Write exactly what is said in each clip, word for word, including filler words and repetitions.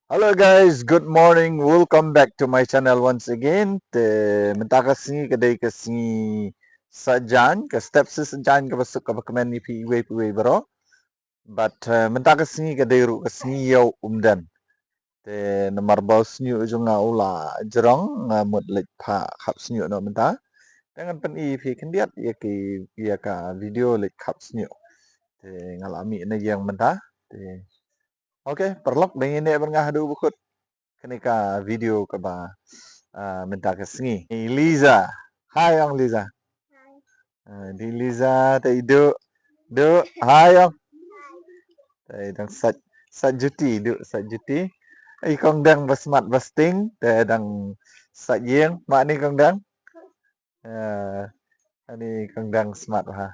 Hello guys, good morning. Welcome back to my channel once again. Te mynta ka sngi ka dei ka sngi Saitjaiñ, ka step Saitjaiñ kaba suk kaba kmen ïa phi iwei pa iwei baroh. But mynta ka sngi ka dei ruh ka sngi ïew Umden. Te namar ba u shñiuh jong nga u la jrong, nga mut leit phah khap shñiuh noh mynta. Te ngan pyni ïa phi khyndiat ïa ki, ïa ka video leit khap shñiuh. Te nga la mih na ïing mynta. Te okay, paralok, dang ïa neh bad nga haduh ba kut. Kane ka video kaba mynta ka sngi. Liza. Hi ong Liza. Dei Liza, te i Duh. Duh, hi ong. Te dang sait, sait juti, Duh, sait juti. I Kong Deng ba smat ba sting, te dang sait ïing, ma ni Kong Deng. Ani Kong Deng smat ha.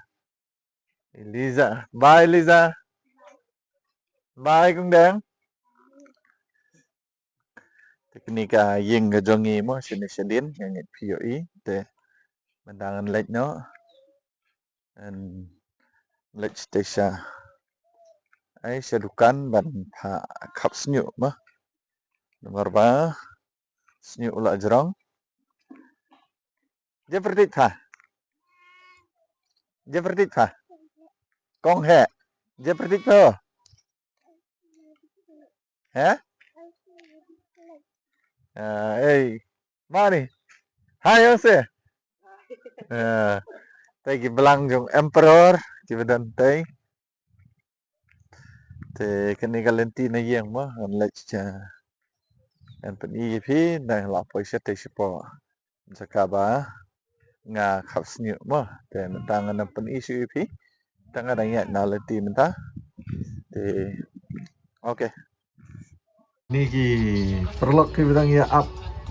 Liza. Bye Liza. Bye Kong Deng. Te kane ka ïing ka jong ngi mo, shane shadien, nga ngeit phi ïohi, te mynta ngan leit noh. Ngan leit sha, ai sha dukan ban phah khap shñiuh mo. Namar ba shñiuh u la jrong. Je pyrthik pha. Je pyrthik pha. Kong he. Je pyrthik pha. He? Ei. Mani. Hai ong se. Te ki blang jong Emperor ki ba don te. Te kane ka lynti na ïing mo, ngan leit sha, ngan pyni ïa phi, ngan la poi sha te sha pdeng jaka ba nga khap shñiuh mo. Te mynta ngan pyni sha ïa phi. Te nga dang ïaid na lynti mynta. Te okay. Ni ki paralok ki ba dang ïa ap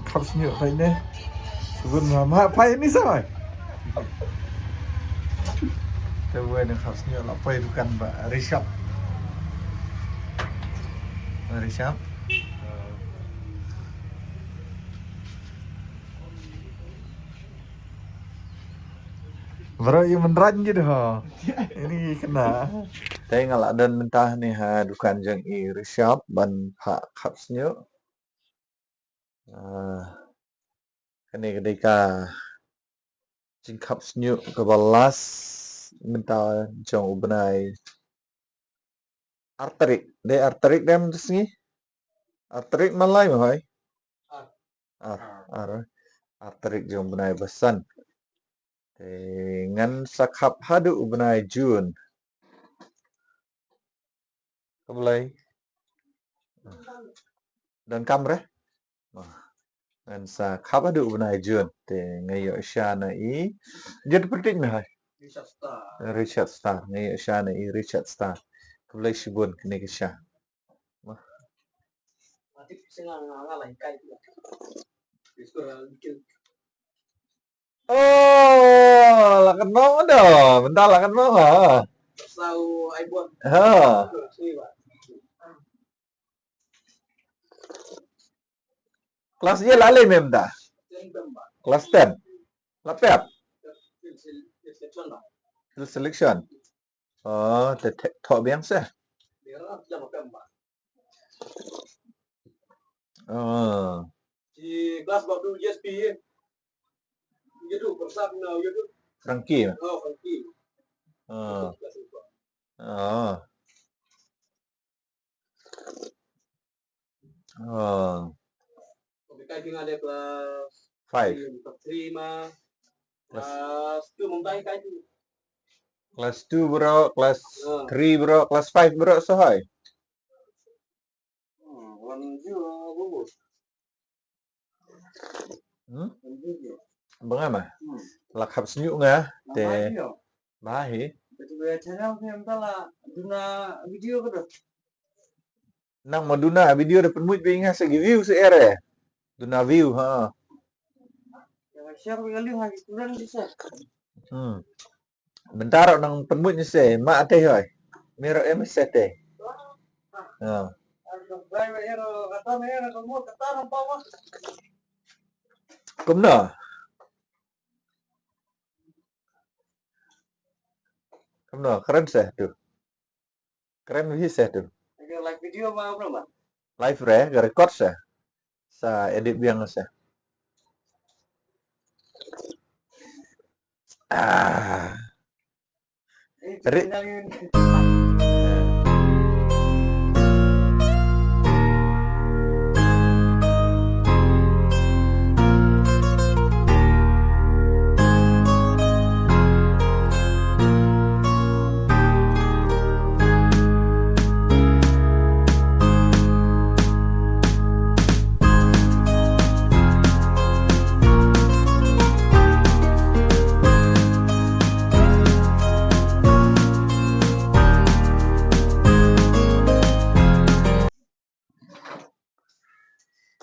khap shñiuh phai ne. Shibun ma, ma phai ni sa mai. Te wei ne khap shñiuh la poi dukan ba Rishabh. Rishabh. Baroh i mynrain ki dei ho. Ini kena. Te nga la don mynta ni ha dukan jong i Rishabh ban phah khap shñiuh. Kane ka dei ka jingkhap shñiuh kaba last mynta jong u bnai. Ar tarik, dei ar tarik dei mynta sngi? Ar tarik ma lai ma hoi? Ar, ar, ar tarik jong u bnai ba san. Te ngan sa khap haduh u bnai June. Khublei. Donkam re? Ngan sa khap haduh u bnai June. Te nga ïoh sha na i. Jot pyrthik me hai. Richard Star. Richard Star. Nga ïoh sha na i Richard Star. Khublei shibun kane ka sha. Oh, la kan mo da. Mynta la kan mo ha. Sau ai buat. Ha. Klas ïa la lei mynta. Klas ten. La pep. Field selection. Oh, te te tho biang se. Oh. Di kelas bak tu G S P ye. Ye tu persat na ye tu. Frankie. Oh, Frankie. Oh. Oh. Oh. Kau kai tinggal dia kelas five. Kelas three ma. Kelas two mungkin kai tu. Kelas two bro, kelas three bro, kelas five bro, so hai. Hmm? Bangama? La khap sñiuh nga te. Bahi. Nang ma duna video da pynmut ba nga sa gi view sa ere. Duna view ha. Hmm. Bentar nang pynmut ni se ma te hoi. Mero em se te. Ha. Kumno? Kumno kren se tu. Kren hi se tu. Like video ma bro ma. Live re, ka record se. Sa edit biang se. Ah. Ri-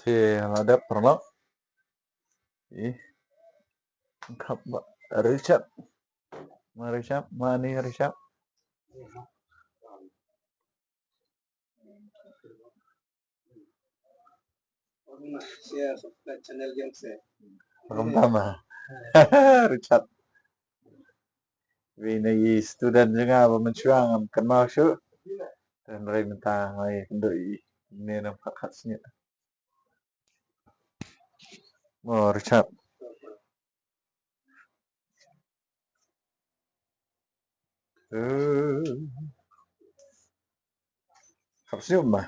Te la dep paralok. Ih. Khap ba Richard. Ma Richard, ma ni Richard. Rum tama. Richard. Wi na i student jong nga ba mynshuwa ngam kynmaw shuh. Te hynrei mynta nga ïakynduh ïa i ne nang khat khat snieh. Oh, Richard. Eh. Khap snieh ma.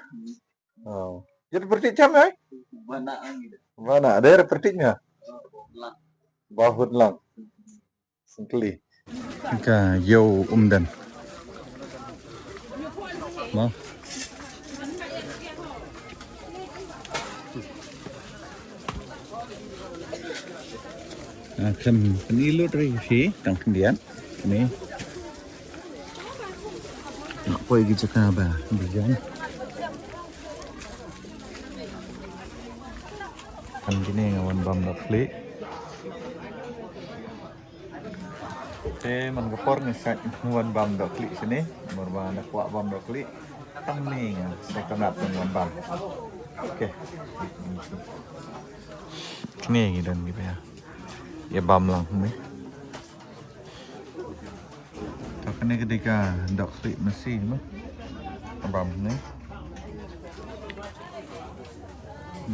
Oh. Jadi bertik jam ai? Mana ang ini? Mana ada bertiknya? Bahut lang. Sengkeli. Ka ïew umden. Mo. Ah, kan, kan ilut ri si tang khyndiat. Ni. Nak poi ki jaka ba bijan. Kan kine nga wan bam da khlieh. Te man ka por nga sa wan bam da khlieh sini, namar ba nga kwah bam da khlieh. Tang ni nga sa kynat wan bam. Okay. Kine ngi don ngi ba ïa. Ïa bam lang ni. Ta kane ka dei ka dohkhlih masi mo. Ka bam ne.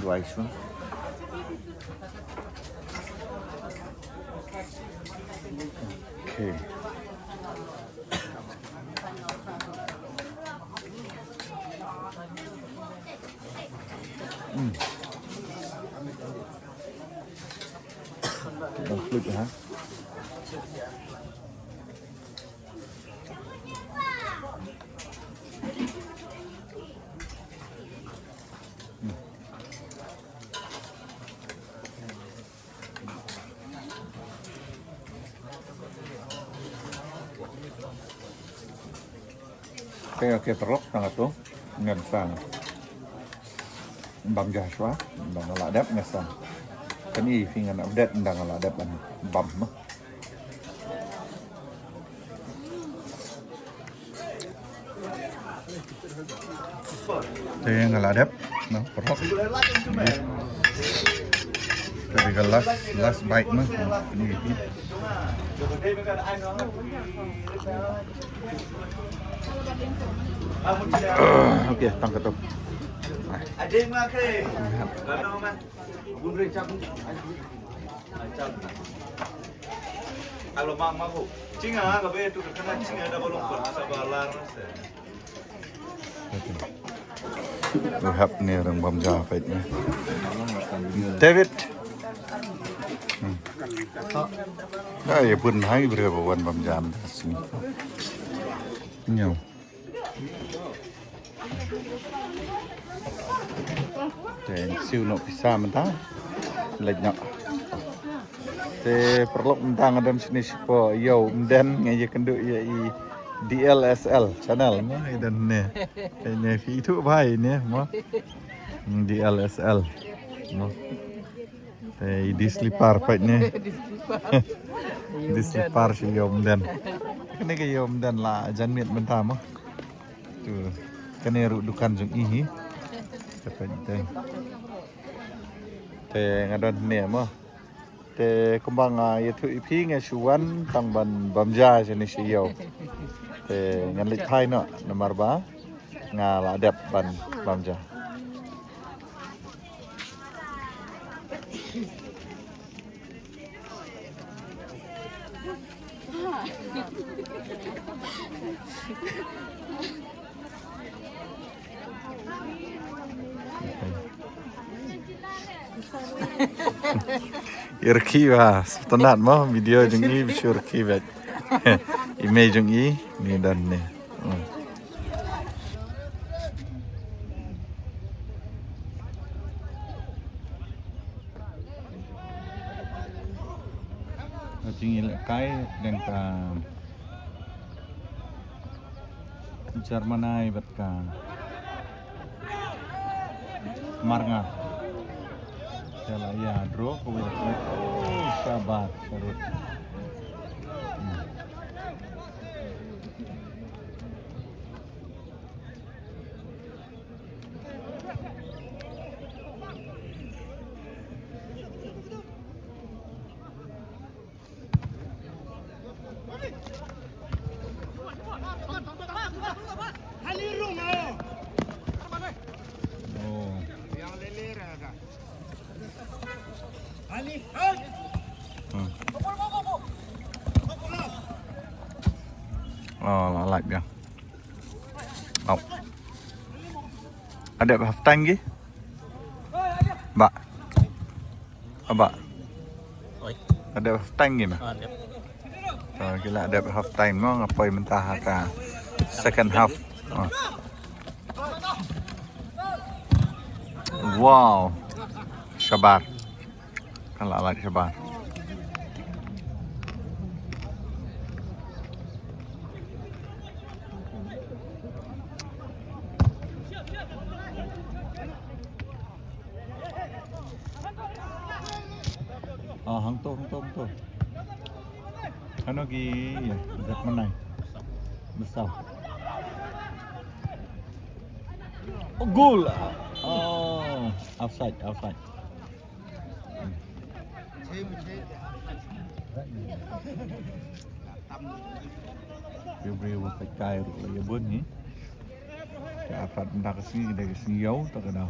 Duwai shwa. Okay. Hmm. Dohkhlih ha. Okay, okay, paralok, tang katto ngan sa bam ja shwa, ngan lah dep ngan sa. Kane phi ngan update ngan lah dep ban bam mo. Te nga la dep, no, paralok. Te ka last, last bite mo. Ni, ni. Okay, tang katto. Alo ma ma ko. Chinga ka be tu kana chinga da balong ko sa ba lar se. Rehab ne rang bam ja peit ne. David. Hmm. Ai bun hai bre ba wan bam ja sini. Nyo. Te siew noh pisa mynta. Leit noh. Te paralok mynta nga don shane shapoh ïew umden nga ïakynduh ïa i D L S L channel mo i don ne. Te ne phi ithuh bha ne mo. D L S L mo. Te i di slipar peit ne. Di slipar sha ïew umden. Kane ka ïew umden la jan miet mynta mo. Tu kane ruh dukan jong i hi. Te peit te. Te nga don ne mo. Te kumba nga ïathuh ïa phi nga shu wan tang ban bam ja shane sha ïew. Te ngan leit phai noh namar ba nga la dep ban bam ja. Ïa rkhie ba sngewtynnat mo, video jong i ba shu rkhie bad i mei jong i ni don ne. Hmm. Ka jingïalehkai dang ka Germany bad ka Marngar. Ka la ïa draw kawei. Oh, shabar, sharut. Hmm. Oh. Hmm. Oh, la lait biang. Au. Ada half time lagi? Ba. Aba. Oi. Ada half time lagi mah. Ah, ada. So, ki la ada half time mo, nga poi mynta ha ka second half. Oh. Wow. Shabar. Ka la lait shabar. Ah, hangto, hangto, hangto. Ano gi, ïa, dak menai. Besar. Oh, goal. Oh, offside, offside. Ki briew ba peit kai ruh la ïa bun hi. Ki arphet bynta ka sngi, ki dei ka sngi ïew, ta ka daw.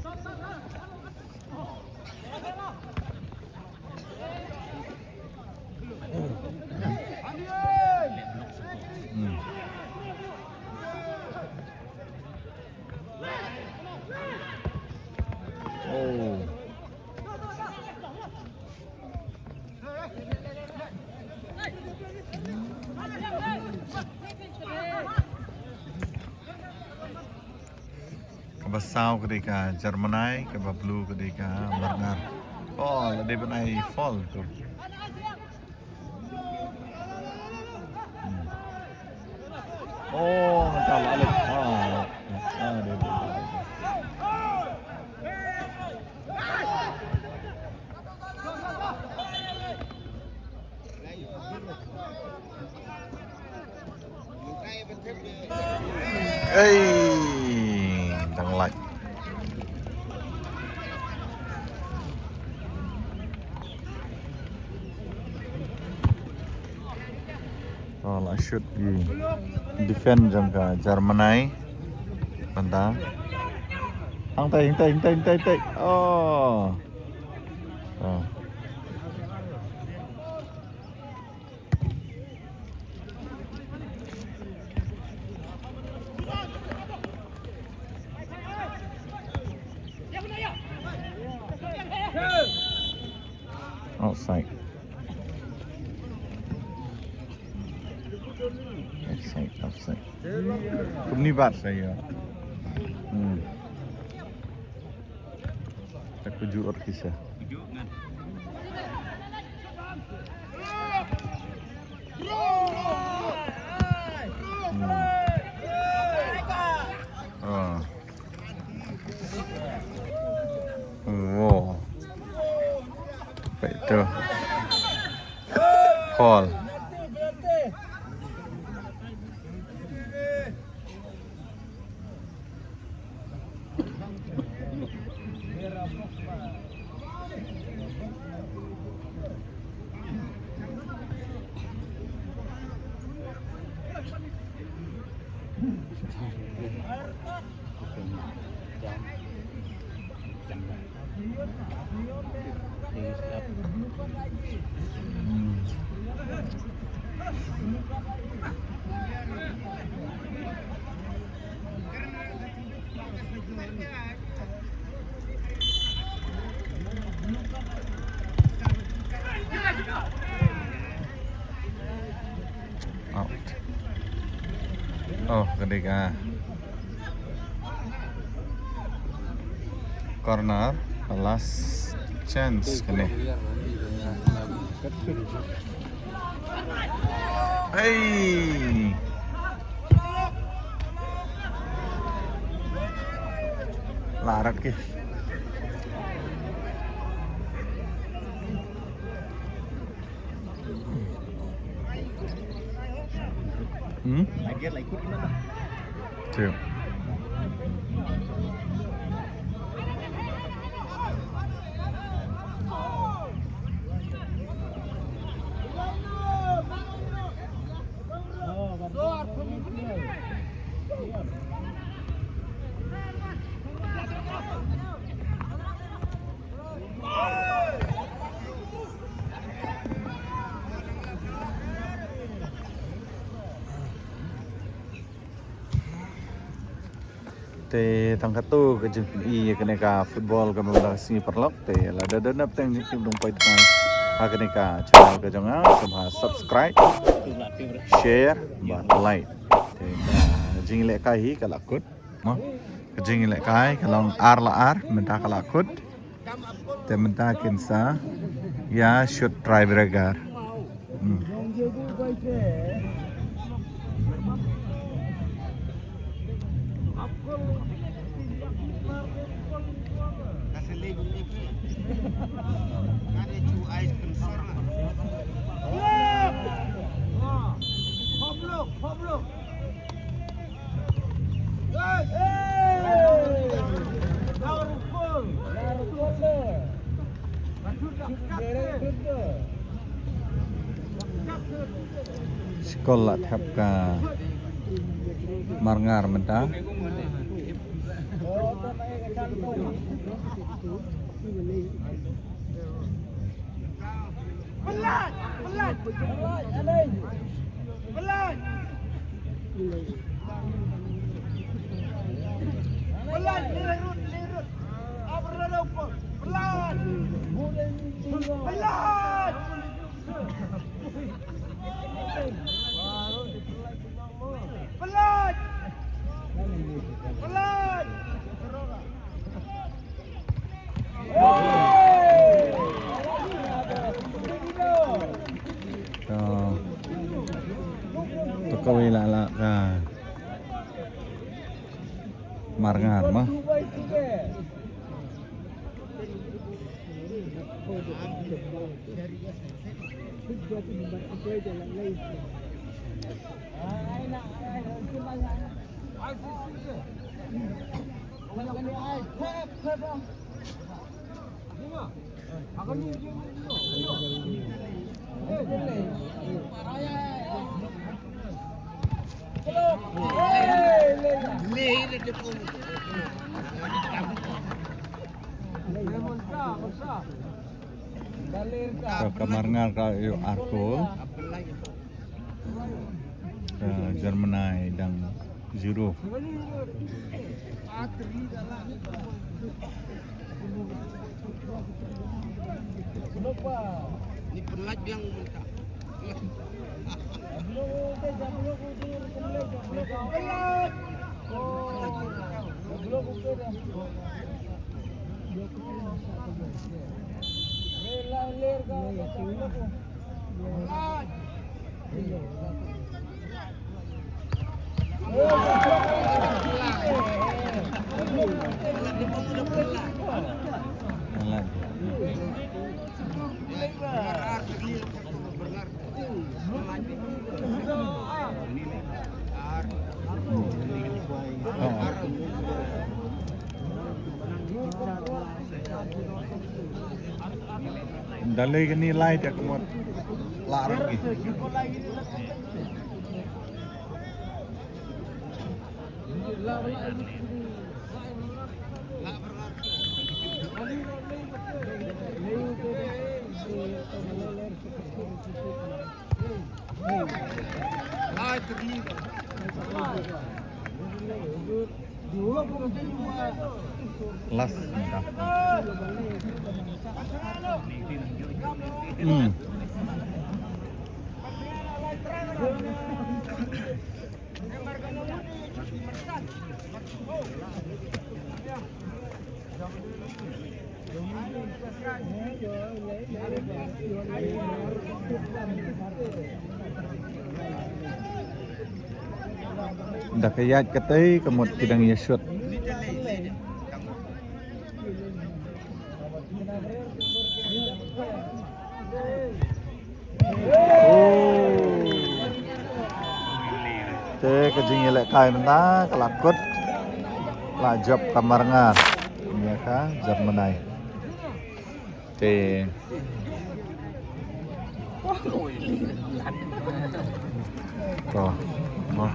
Hmm. Oh. Kaba saw ka dei ka Germany, kaba blue ka dei ka Marngar. Oh, la dei ban ai foul tu. Hmm. Oh, mynta la leh. Ah, ah, dei, dei, dei, dei. Ei, dang lait. Oh, la shoot ki defend jong ka Germany. Mynta. Hangtai, hangtai, hangtai, hangtai, hangtai. Oh. Oh. Outside. Outside, outside. Kumne bat sa ïa. Hmm. Te kujur ki sha. Hmm. Ah. Wow. Peit tu. Foul. Out. Oh, kane ka corner, last chance kane. Hey! Larat ki. Hmm? Tiyo. Te tang katto ka jingpyni ïa kane ka football ka mynta ka sngi paralok. Te lada don napdeng jingpyni dong poi tang ha kane ka channel ka jong nga, sngewbha subscribe, share bad like. Te ka jinglehkai hi ka la kut. Mo, ka jinglehkai ka long ar la ar, mynta ka la kut. Te mynta kin sa ïa shoot tiebreaker. Hmm. Skor la thep ka Marngar mynta. To, to kawei la la ka Marngar ma. Ka Marngar ka ïoh ar kol. Ka Germany dang zero. Ni pynlait biang mynta. Da lei kane lai te ka mut lah rot ki. Last. Hmm. Da ka ïaid katei ka mut ki dang ïa shut. Te ka jingïalehkai mynta ka la kut, la jop ka marngar ïa ka Germany. Te to mo.